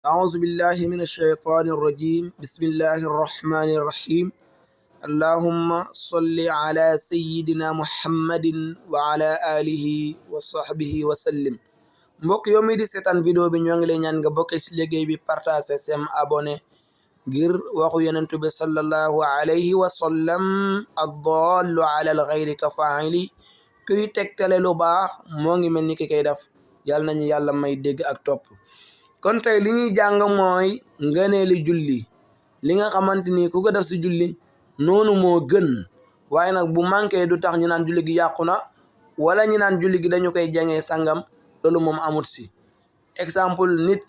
أعوذ بالله من الشيطان الرجيم بسم الله الرحمن الرحيم اللهم صل على سيدنا محمد وعلى آله وصحبه وسلم mbokk yow mi di seetaan vidéo bi ñoo ngi lay ñaan nga bokk ci liggéey bi partage sem abonné ngir waxu yonent bi sallallahu alayhi wa sallam ad-dallu ala al-ghayri ka fa'ili kuy tegtale lu baax moo ngi mel ni ki koy def yàlla nañu yàlla may dégg ak topp. kon tey li ñuy jàng mooy ngëneeli julli li nga xamante ni ku ko def si julli noonu moo gën waaye nag bu manqué du tax ñu naan julli gi yàqu na wala ñu naan julli gi dañu koy jàngee sangam loolu moom amut si exemple nit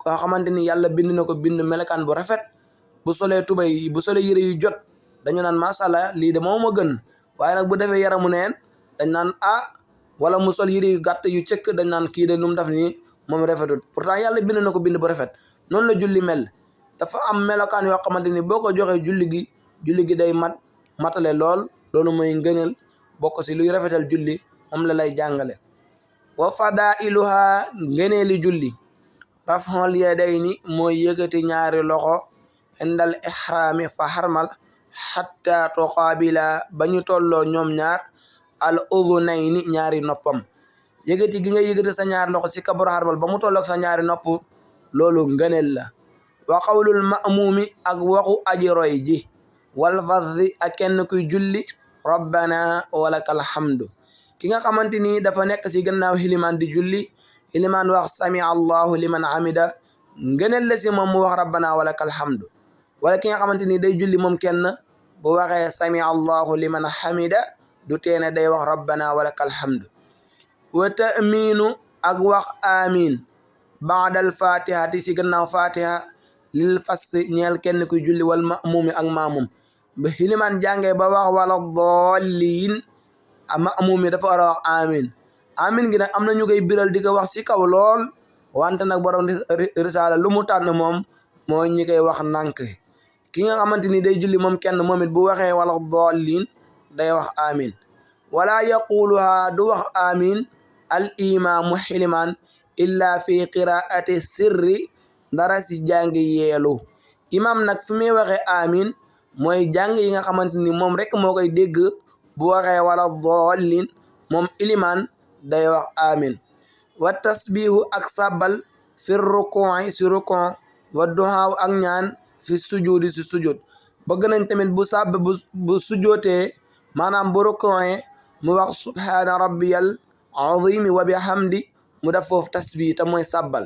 koo xamante ni yàlla bind na ko bind melekaan bu rafet bu solee tubay bu solee yëre yu jot dañu naan masala lii de moo ma gën waaye nag bu defee yaramu neen dañ naan wala mu sol yëre yu gàtt yu cëkk dañ naan kii de lu mu def nii moom rafetul pourtant yàlla bind na ko bind bu rafet noonu la julli mel dafa am melokaan yoo xamante ni boo ko joxee julli gi day matale loolu mooy ngëneel bokk si luy rafetal julli moom la lay jàngale. wa fadailuha ngëneeli julli raf'ul yadayni mooy yëkkati ñaari loxo indal ihraami fa xarmal xatta tuqaabila ba ñu tolloo ñoom ñaar al udunayni ñaari noppam yëgati gi nga yëgati sa ñaari loxo si kabaru xarmal ba mu tolloog sa ñaari nopp loolu ngëneel la. wa qawlul ma'muumi ak waxu aji roy ji wal fadhi ak kenn kuy julli rabbana walakal hamdu ki nga xamante ni dafa nekk si gannaaw xilimaan di julli xilimaan wax sami allahu liman hamida ngëneel la si moom mu wax rabbana walakal hamdu wala ki nga xamante ni day julli moom kenn bu waxee sami allahu liman hamida du teene day wax rabbana walakal hamdu. wa ta'miinu ak wax amin baadal fatihati si gannaaw fatiha lil fas ñeel kenn kuy julli wal ma'muumi ak maamum ba xilimaan jàngee ba wax wala daalliin ma'muum mi dafa war a wax amin gi nag am na ñu koy biral di ko wax si kaw lool wante nag borom risaala lu mu tànn moom mooy ñi koy wax nànk ki nga xamante ni day julli moom kenn moom it bu waxee wala daalliin day wax amin wala yaquluha du wax amin al imaamu xilimaan illa fi qiraati sirri dara si jàngi yeelu imaam nag fi muy waxee amin mooy jàng yi nga xamante ni moom rek moo koy dégg bu waxee wala daalliin moom ilimaan day wax amin wa tasbihu ak sabbal fi rukuu si rukuu wa duhaa ak ñaan fi sujudi si sujud bëgg nañ tamit bu sàbb bu sujootee maanaam bu rukuu mu wax subhaana rabbiyal azimi wa bihamdi mu def foofu tasbih te mooy sabbal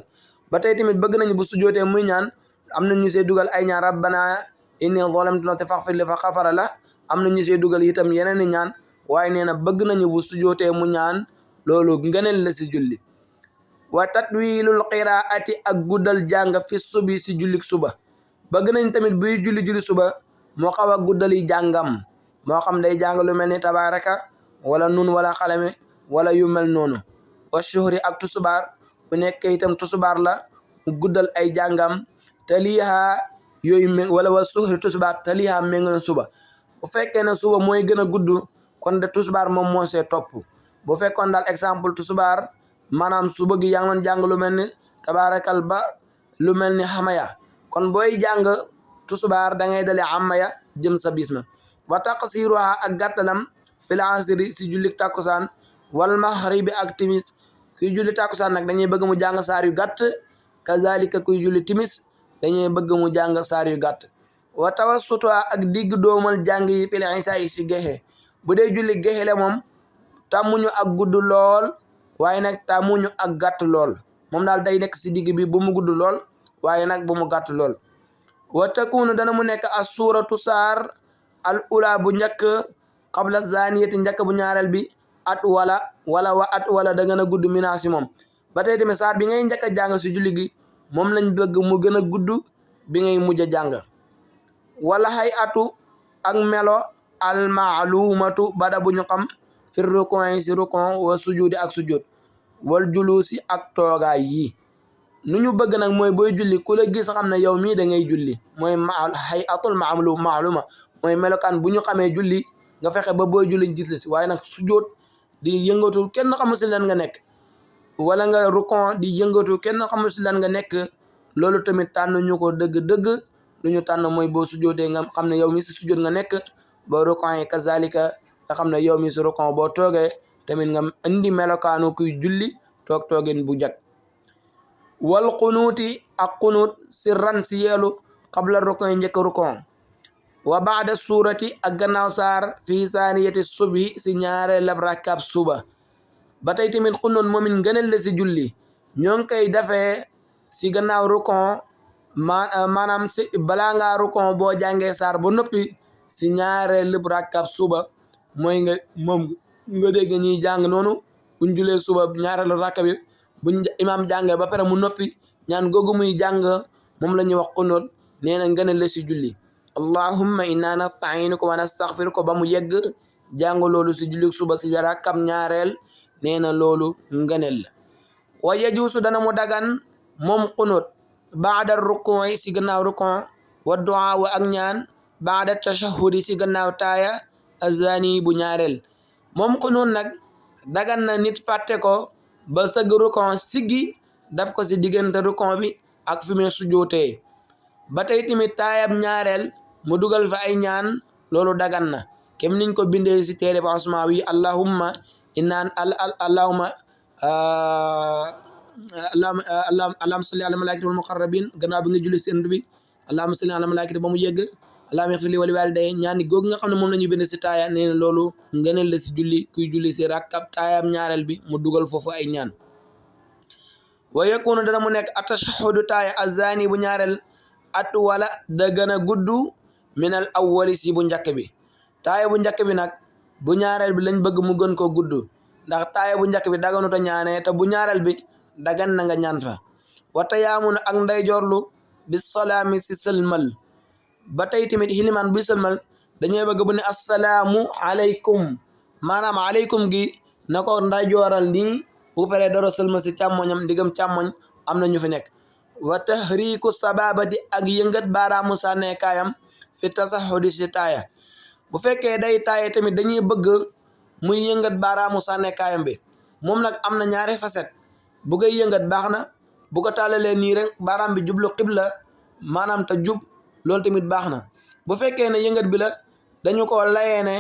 ba tey tamit bëgg nañ bu sujootee muy ñaan am na ñu see dugal ay ñaan rabbana inni zalamtu nafsi faghfir li fa ghafara la am na ñu see dugal itam yeneen i ñaan waaye nee na bëgg nañu bu sujootee mu ñaan loolu ngëneel la si julli. wa tatwilul qiraati ak guddal jàng fi subi si jullik suba bëgg nañ tamit buy julli suba moo xaw a guddali jàngam moo xam day jàng lu mel ni tabaraka wala nun wala xalame wala yu mel noonu. wa shuhri ak tusubaar bu nekk itam tusubaar la mu guddal ay jàngam taliha yooyu wala wa shuhri tusubaar taliha méngoon suba bu fekkee ne suba mooy gën a gudd kon de tusubaar moom moo see topp bu fekkoon daal exemple tusubaar maanaam suba gi yaa ngi doon jàng lu mel ni tabarakal ba lu mel ni xamaya kon booy jàng tusubaar da ngay dale amaya jëm sa bisma. wa taqsiruha ak gàttalam fil asri si julli takkusaan wal maghribi ak timis kuy julli takkusaan nag dañuy bëgg mu jàng saar yu gàtt kazalika kuy julli timis dañuy bëgg mu jàng saar yu gàtt. wa tawassutuha ak digg doomal jàng yi fil isa yi si gexe bu dee julli gexe la moom tàmmuñu ak gudd lool waaye nag tàmmuñu ak gàtt lool moom daal day nekk si digg bi bu mu gudd lool waaye nag bu mu gàtt lool. wa takunu dana mu nekk as suuratu saar al ula bu njëkk qabla zaniyati njëkk bu ñaareel bi at wala da gën a gudd minaasi moom ba tey tamit saar bi ngay njëkk a jàng si julli gi moom lañ bëgg mu gën a gudd bi ngay mujj a jàng. wala hay atu ak melo al maalumatu bada bu ñu xam fi rukun si rukun wa sujudi ak sujud wal julusi ak toogaay yi nu ñu bëgg nag mooy booy julli ku la gis xam ne yow mii da ngay julli mooy hay atul maaluma mooy melokaan bu ñu xamee julli nga fexe ba booy julli gis la si waaye nag sujud di yëngatu kenn xamu si lan nga nekk wala nga rukun di yëngatu kenn xamu si lan nga nekk loolu tamit tànn ñu ko dëgg-dëgg lu ñu tànn mooy boo sujjootee nga xam ne yow mi si sujjoot nga nekk boo rukon yi kazalika nga xam ne yow mi si rukon boo toogee tamit nga indi melokaanu kuy julli toog toogin bu jag wal qunuuti ak qunuut sirran si yeelu qabla rukon yi njëkk rukon wa baada suurati ak gannaaw saar fii saaniyati subhi si ñaare lab rakab suba ba tey tamit qunuut moom it ngëneel la si julli ñoo ngi koy defee si gannaaw rukon maanaam si balaa ngaa rukon boo jàngee saar ba noppi si ñaare lab rakab suba mooy nga dégg ñuy jàng noonu buñ julee suba ñaareelu rakka bi buñ imaam jàngee ba pare mu noppi ñaan googu muy jàng moom la ñuy wax qunut nee na ngëneel la si julli allahumma inna nasta'inuka wa nastaghfiruka ba mu yegg jàng loolu si julli suba si rakkam ñaareel nee na loolu ngëneel la wa yajuusu dana mu dagan moom qunut baada rukun yi si gannaaw rukun wa du'a wa ak ñaan baada tashahhudi si gannaaw taaya azani bu ñaareel moom qunut nag dagan na nit fàtte ko ba sëgg rukon siggi daf ko si diggante rukon bi ak fi mu sujjootee ba tey tamit taayab ñaareel mu dugal fa ay ñaan loolu dagan na kem niñ ko bindee si téere ba Usmaan wi allahumma allahumma salli ala malaikati wal muqarrabin gannaaw bi nga julli si ënd bi allahumma salli ala malaikati ba mu yegg allahumma ighfir li wa li walidayya ñaani googu nga xam ne moom la ñu bind si taaya nee na loolu ngëneel la si julli kuy julli si rakkab taayam ñaareel bi mu dugal foofu ay ñaan wa yakunu dana mu nekk atashahhudu taaya azani bu ñaareel at wala da gën a gudd minal awwali si bu njëkk bi taaya bu njëkk bi nag bu ñaareel bi lañ bëgg mu gën koo gudd ndax taaya bu njëkk bi daganuta ñaanee te bu ñaareel bi dagan na nga ñaan fa wa tayaamunu ak ndeyjoorlu bi salaami si sëlmal ba tey tamit xilimaan buy sëlmal dañuy bëgg bu ne assalaamu aleykum maanaam aleykum gi na ko ndeyjooral nii bu paree dara sëlmal si càmmoñam digam càmmoñ am na ñu fi nekk wa tahriku sababati ak yëngat baaraamu sànneekaayam fi tasahudi si taaya bu fekkee day taaya tamit dañuy bëgg muy yëngat baaraamu sànneekaayam bi moom nag am na ñaari facette bu koy yëngat baax na bu ko tàllalee nii rek baaraam bi jublu qibla maanaam te jub loolu tamit baax na bu fekkee ne yëngat bi la dañu ko layee ne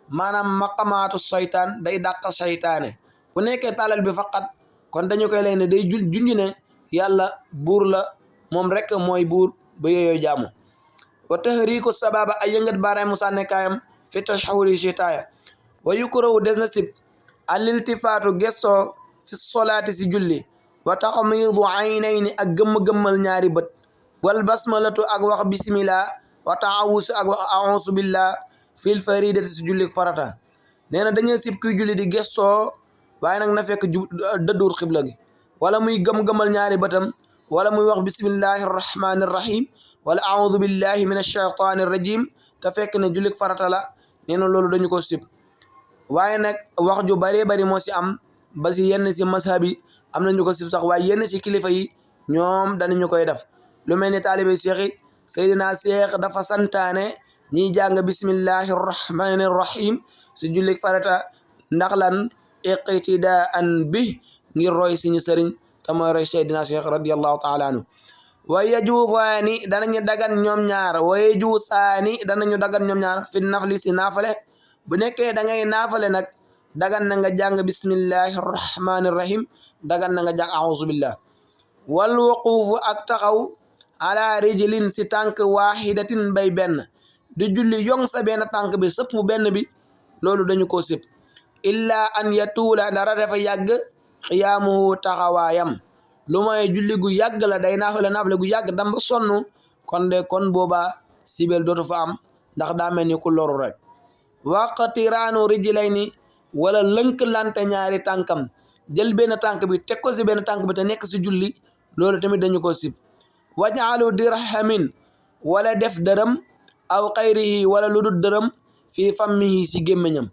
maanaam maqamaatu saytaan day dàq saytaane bu nekkee tàllal bi faqat kon dañu koy lay ne day junj ne yàlla buur la moom rek mooy buur ba yooyu jaamu wa tahriku sababa ay yëngat baaraamu sànnekaayam fi tashahudi si taaya wa yukrahu des na sib aliltifaatu gestoo fi solaati si julli wa taxmiidu aynayni ak gëmm-gëmmal ñaari bët wal basmalatu ak wax bismillah wa taawusu ak wax ausu billah fil faridati si julli farata nee na dañuy sib kuy julli di gestoo waaye nag na fekk dëdduur xibla gi wala muy gëm-gëmal ñaari bëtam wala muy wax bismillahi arrahmani irrahim wala audu billahi min alshaytani irrajim te fekk ne jullik farata la nee na loolu dañu ko sib waaye nag wax ju bëree bëri moo si am ba si yenn si mazhab yi am nañu ko sib sax waaye yenn si kilifa yi ñoom danañu koy def lu mel ni taalibe cheikh yi Seydina Cheikh dafa santaane ñiy jàng bismillahi arrahmani irrahim si jullik farata ndax lan iqtidaan bi ngir roy suñu sëriñ te mooy roy Seydina Cheikh radiyallahu taala anhu wa yajuusaani danañu dagan ñoom ñaar wa yajuusaani danañu dagan ñoom ñaar fi nafli si naafale bu nekkee da ngay naafale nag dagan na nga jàng bismillahi arrahmani irrahim dagan na nga jàng auzu billah wal wuquufu ak taxaw ala rijlin si tànk waxidatin bay benn di julli yong sa benn tànk bi sëpp benn bi loolu dañu ko sib illa an yatuula dara dafa yàgg xiyaamuhu taxawaayam lu mooy julli gu yàgg la day naafale gu yàgg damba sonn kon booba sibel dootu fa am ndax daa mel ni ku loru rek waqtiraanu rijlayni wala lënklante ñaari tànkam jël benn tànk bi teg ko si benn tànk bi te nekk si julli loolu tamit dañu ko sib wajaalu dirhamin wala def dërëm aw xayrihi wala lu dul dërëm fii fammihi si gémmiñam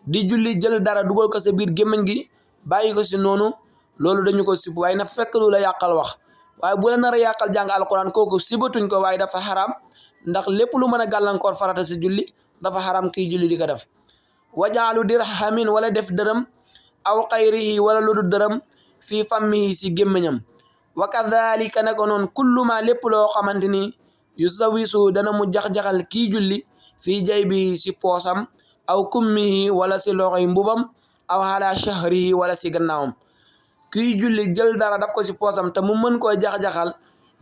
di julli jël dara dugal ko sa biir gémmiñ gi bàyyi ko si noonu loolu dañu ko sib waaye na fekk lu la yàqal wax waaye bu la nar a yàqal jàng alquran kooku sibatuñ ko waaye dafa xaram ndax lépp lu mën a gàllankoor farata si julli dafa xaram kiy julli di ko def wajaalu dirhamin wala def dërëm aw xayrihi wala lu dul dërëm fii fammihi si gémmiñam wa kadhalika naka noon kullu ma lépp loo xamante ni yusawisu dana mu jax-jaxal kii julli fii jaybi si poosam aw kummihi wala si loxoy mbubam aw ala shahrihi wala si gannaawam kii julli jël dara daf ko si poosam te mu mën koo jax-jaxal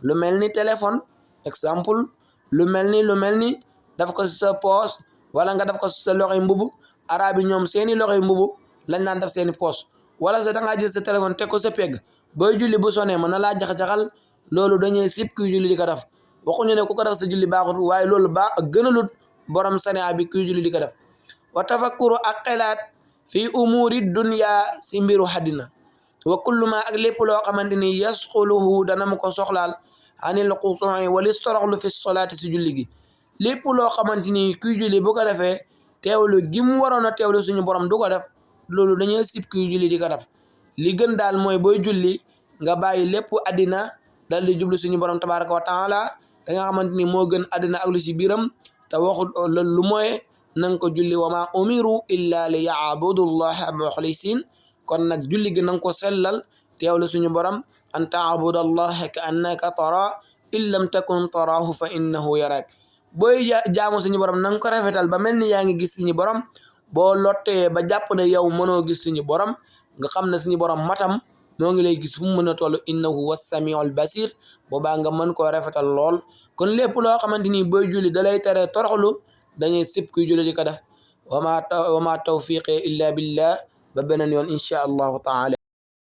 lu mel ni téléphone exemple lu mel ni daf ko si sa poos wala nga daf ko si sa loxoy mbubu arabi ñoom seeni loxoy mbubu lañ naan def seeni poos wala sa dangaa jël sa téléphone teg ko sa pegg booy julli bu sonee mën na laa jax-jaxal loolu dañuy sib kuy julli di ko def waxuñu ne ku ko def sa julli baaxut waaye loolu gënalut borom sariya bi kuy julli di ko def wa tafakkuru ak xelaat fii umuri dunya si mbiru xaddina wa kullu ma ak lépp loo xamante ni yasxuluhu dana mu ko soxlaal anil xusuu'i walis toroxlu fi solaati si julli gi lépp loo xamante ni kuy julli bu ko defee teewlu gi mu waroon a teewlu suñu borom du ko def loolu dañuy sib kuy julli di ko def li gën daal mooy booy julli nga bàyyi lépp àddina dal di jublu suñu borom tabaraka wa taala da nga xamante ni moo gën àddina ak lu si biiram te waxul lu mooy nanga ko julli wa ma umiru illa li yaabudu llaha muxlisin kon nag julli gi nanga ko sellal teewlu suñu borom an taabuda allaha ka annaka tara in lam takun tarahu fa innahu yarak booy jaamu suñu borom nanga ko rafetal ba mel ni yaa ngi gis suñu borom boo lottee ba jàpp ne yow mënoo gis suñu borom nga xam ne suñu borom matam moo ngi lay gis fu mu mën a toll innahu wa samiul basir boobaa nga mën koo rafetal lool kon lépp loo xamante ni booy julli dalay tere toroxlu dañuy sib kuy julli di ko def wa ma tawfiqi illa billah ba beneen yoon insha allahu taala